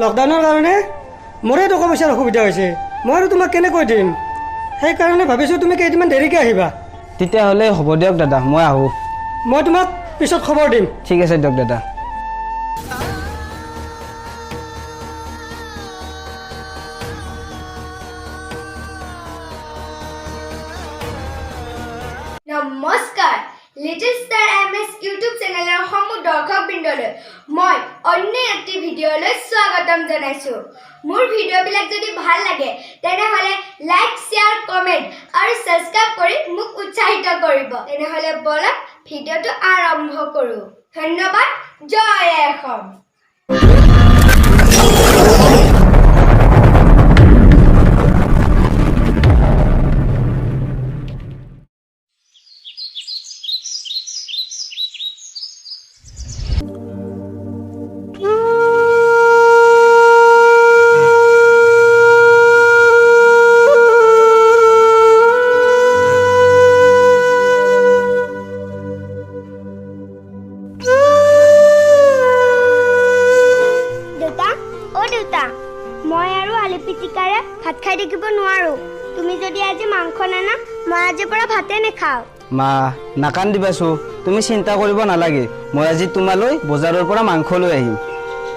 লকডাউনৰ কাৰণে মোৰে টকা পইচাৰ অসুবিধা হৈছে, মই আৰু তোমাক কেনেকৈ দিম? সেইকাৰণে ভাবিছোঁ তুমি কেইদিনমান দেৰিকৈ আহিবা। তেতিয়াহ'লে হ'ব দিয়ক দাদা, মই আহোঁ। মই তোমাক পিছত খবৰ দিম। ঠিক আছে দিয়ক দাদা। নমস্কাৰ, little star M S YouTube চেনেলৰ সমূহ দৰ্শকবৃন্দলৈ মই অন্য এটি ভিডিঅ'লৈ স্বাগতম জনাইছোঁ। মোৰ ভিডিঅ'বিলাক যদি ভাল লাগে তেনেহ'লে লাইক, শ্বেয়াৰ, কমেণ্ট আৰু ছাবস্ক্ৰাইব কৰি মোক উৎসাহিত কৰিব। তেনেহ'লে ব'লক ভিডিঅ'টো আৰম্ভ কৰোঁ। ধন্যবাদ। জয় অসম। দেউতা, অ' দেউতা, মই আৰু আলু পিটিকাৰে ভাত খাই থাকিব নোৱাৰোঁ। তুমি যদি আজি মাংস নানা, মই আজিৰ পৰা ভাতে নাখাওঁ। মা, নাকান্দিবাচো, তুমি চিন্তা কৰিব নালাগে। মই আজি তোমালৈ বজাৰৰ পৰা মাংস লৈ আহিম।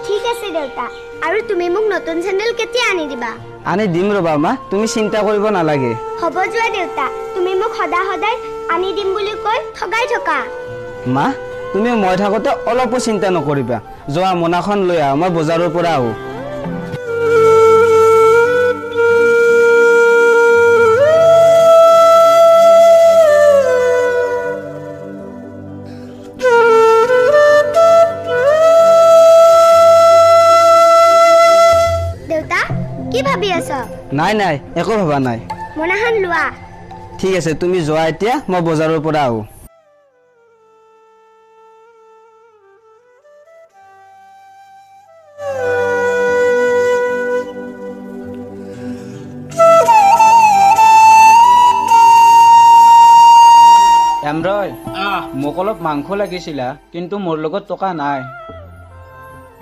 ঠিক আছে দেউতা। আৰু তুমি মোক নতুন চেণ্ডেল কেতিয়া আনি দিবা? আনি দিম ৰ'বা মা, তুমি চিন্তা কৰিব নালাগে। হ'ব যোৱা দেউতা, তুমি মোক সদায় সদায় আনি দিম বুলি কৈ ঠগাই থকা। মা, তুমি মই থাকোঁতে অলপো চিন্তা নকৰিবা। যোৱা, মোনাখন লৈ আহা, মই বজাৰৰ পৰা আহোঁ। দেউতা, কি ভাবি আছ? নাই নাই, একো ভবা নাই। মোনাখন লোৱা। ঠিক আছে, তুমি যোৱা এতিয়া, মই বজাৰৰ পৰা আহোঁ। এমৰয়, মোক অলপ মাংস লাগিছিলে, কিন্তু মোৰ লগত টকা নাই।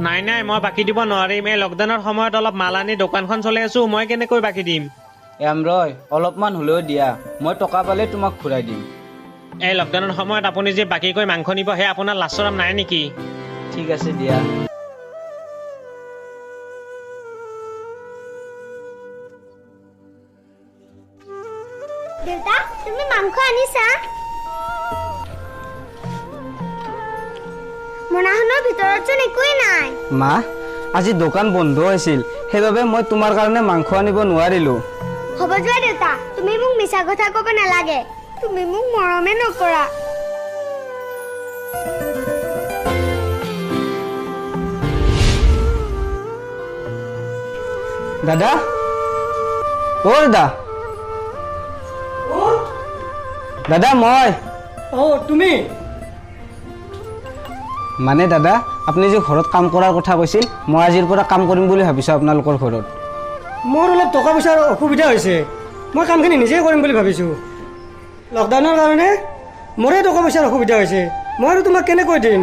নাই নাই, মই বাকী দিব নোৱাৰিম। এই লকডাউনৰ সময়ত অলপ মাল আনি দোকানখন চলাই আছো, মই কেনেকৈ বাকী দিম? এমৰয়, অলপমান হ'লেও দিয়া, মই টকা পালে তোমাক ঘূৰাই দিম। এই লকডাউনৰ সময়ত আপুনি যে বাকীকৈ মাংস নিব, সেই আপোনাৰ লাজ চৰম নাই নেকি? ঠিক আছে দিয়া। দেউতা, তুমি মাংস আনিছা? মোনাখনৰ ভিতৰতচোন একোৱেই নাই। মা, আজি দোকান বন্ধ হৈছিল, সেইবাবে মই তোমাৰ কাৰণে মাংস আনিব নোৱাৰিলোঁ। হ'ব যোৱা দেউতা, তুমি মোক মিছা কথা ক'ব নালাগে। তুমি মোক মৰমে নকৰা। দাদা, অ' দাদা, দাদা মই। অঁ, তুমি? মানে দাদা, আপুনি যে ঘৰত কাম কৰাৰ কথা কৈছিল, মই আজিৰ পৰা কাম কৰিম বুলি ভাবিছোঁ আপোনালোকৰ ঘৰত। মোৰ অলপ টকা পইচাৰ অসুবিধা হৈছে, মই কামখিনি নিজেই কৰিম বুলি ভাবিছোঁ। লকডাউনৰ কাৰণে মোৰে টকা পইচাৰ অসুবিধা হৈছে, মই আৰু তোমাক কেনেকৈ দিম?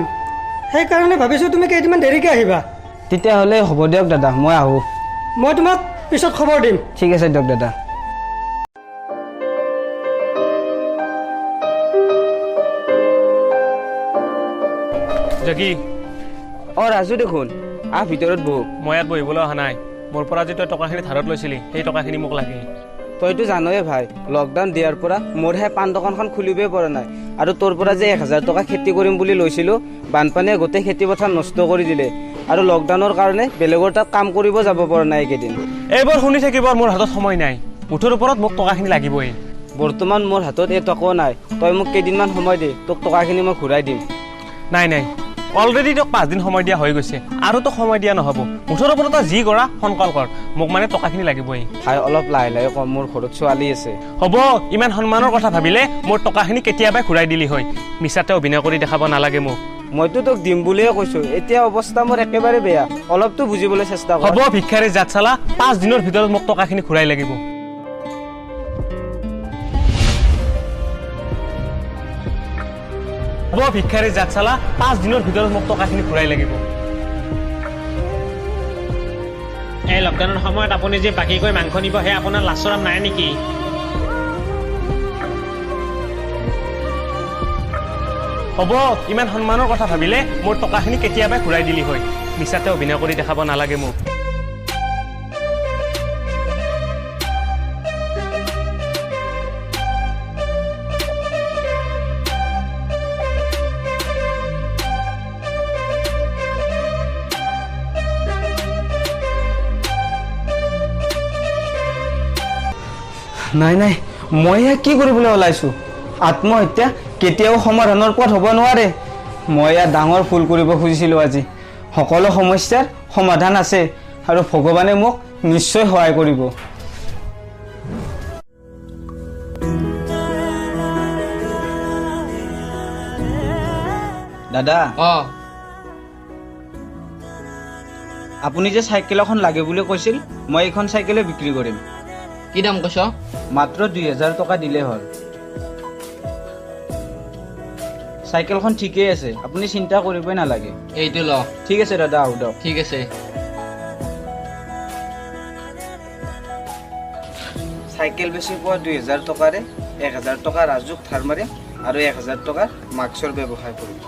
সেইকাৰণে ভাবিছোঁ তুমি কেইদিনমান দেৰিকৈ আহিবা। তেতিয়াহ'লে হ'ব দিয়ক দাদা, মই আহোঁ। মই তোমাক পিছত খবৰ দিম। ঠিক আছে দিয়ক দাদা। জগী। অঁ ৰাজু দেখোন, আহ ভিতৰত বহ। মই ইয়াত বহিবলৈ অহা নাই। মোৰ পৰা যে তই টকাখিনি ধাৰত লৈছিলি, সেই টকাখিনি মোক লাগে। তইতো জানয়ে ভাই, লকডাউন দিয়াৰ পৰা মোৰহে পাণ দোকানখন খুলিবই পৰা নাই। আৰু তোৰ পৰা যে 1000 টকা খেতি কৰিম বুলি লৈছিলোঁ, বানপানীয়ে গোটেই খেতি পথাৰ নষ্ট কৰি দিলে। আৰু লকডাউনৰ কাৰণে বেলেগৰ তাত কাম কৰিব যাব পৰা নাই এইকেইদিন। এইবোৰ শুনি থাকিব মোৰ হাতত সময় নাই। মুঠৰ ওপৰত মোক টকাখিনি লাগিবই। বৰ্তমান মোৰ হাতত এই টকাও নাই। তই মোক কেইদিনমান সময় দে, তোক টকাখিনি মই ঘূৰাই দিম। নাই নাই, অলৰেডি তোক 5 দিন সময় দিয়া হৈ গৈছে, আৰু তোক সময় দিয়া নহ'ব। মুঠৰ ওপৰত তই যি কৰা সোনকাল কৰ, মোক মানে টকাখিনি লাগিবই। ভাই, অলপ লাহে লাহে কম, মোৰ ঘৰত ছোৱালী আছে। হ'ব, ইমান সন্মানৰ কথা ভাবিলে মোৰ টকাখিনি কেতিয়াবাই ঘূৰাই দিলি হয়। মিছাতে অভিনয় কৰি দেখাব নালাগে মোক। মইতো তোক দিম বুলিয়ে কৈছোঁ, এতিয়া অৱস্থা মোৰ একেবাৰে বেয়া, অলপতো বুজিবলৈ চেষ্টা কৰ। হ'ব ভিক্ষাৰী জাত চালা, 5 দিনৰ ভিতৰত মোক টকাখিনি ঘূৰাই লাগিব। হ'ব ভিক্ষাৰী জাত চালা, 5 দিনৰ ভিতৰত মোক টকাখিনি ঘূৰাই লাগিব। লকডাউনৰ সময়ত আপুনি যে বাকীকৈ মাংস নিব, সেই আপোনাৰ লাজ চৰম নাই নেকি? হ'ব, ইমান সন্মানৰ কথা ভাবিলে মোৰ টকাখিনি কেতিয়াবাই ঘূৰাই দিলি হয়। মিছাতে অভিনয় কৰি দেখাব নালাগে মোক। নাই নাই, মই এয়া কি কৰিবলৈ ওলাইছোঁ? আত্মহত্যা কেতিয়াও সমাধানৰ পথ হ'ব নোৱাৰে। মই এয়া ডাঙৰ ভুল কৰিব খুজিছিলোঁ আজি। সকলো সমস্যাৰ সমাধান আছে আৰু ভগৱানে মোক নিশ্চয় সহায় কৰিব। দাদা, আপুনি যে চাইকেল এখন লাগে বুলি কৈছিল, মই এইখন চাইকেলে বিক্ৰী কৰিম। কি দাম কৈছ? মাত্ৰ 2000 টকা দিলেই হ'ল। চাইকেলখন ঠিকেই আছে, আপুনি চিন্তা কৰিবই নালাগে। এইটো ল। ঠিক আছে দাদা, আহো দিয়ক। ঠিক আছে। চাইকেল বেচি পোৱা 2000 টকাৰে 1000 টকা ৰাজুক ধাৰ মাৰিম আৰু 1000 টকাৰ মাস্কৰ ব্যৱসায় কৰিম।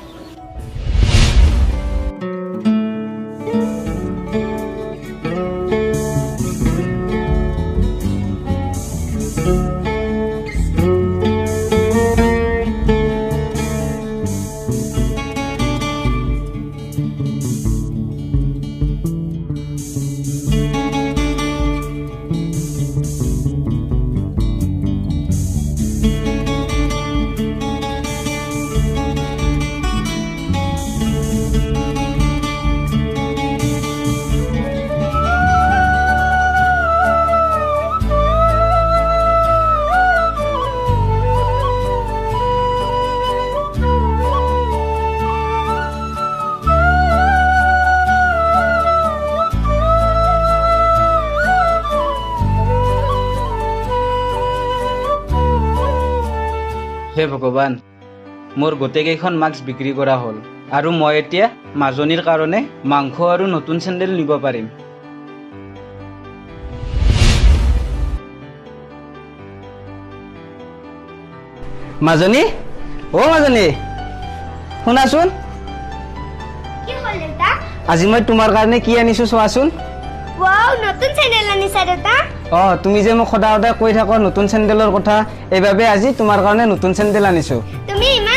হে ভগৱান, মোৰ গোটেইকেইখন মাস্ক বিক্ৰী কৰা হ'ল আৰু মই এতিয়া মাজনীৰ কাৰণে মাংস আৰু নতুন চেণ্ডেল নিব পাৰিম। মাজনী, অ' মাজনী, শুনাচোন। কি হ'ল দেউতা? আজি মই তোমাৰ কাৰণে কি আনিছো চোৱাচোন। ৱাও, নতুন চেণ্ডেল আনিছা দেউতা? অঁ, তুমি যে মোক সদায় সদায় কৈ থাকা নতুন চেণ্ডেলৰ কথা, এইবাবে আজি তোমাৰ কাৰণে নতুন চেণ্ডেল আনিছো। তুমি ইমান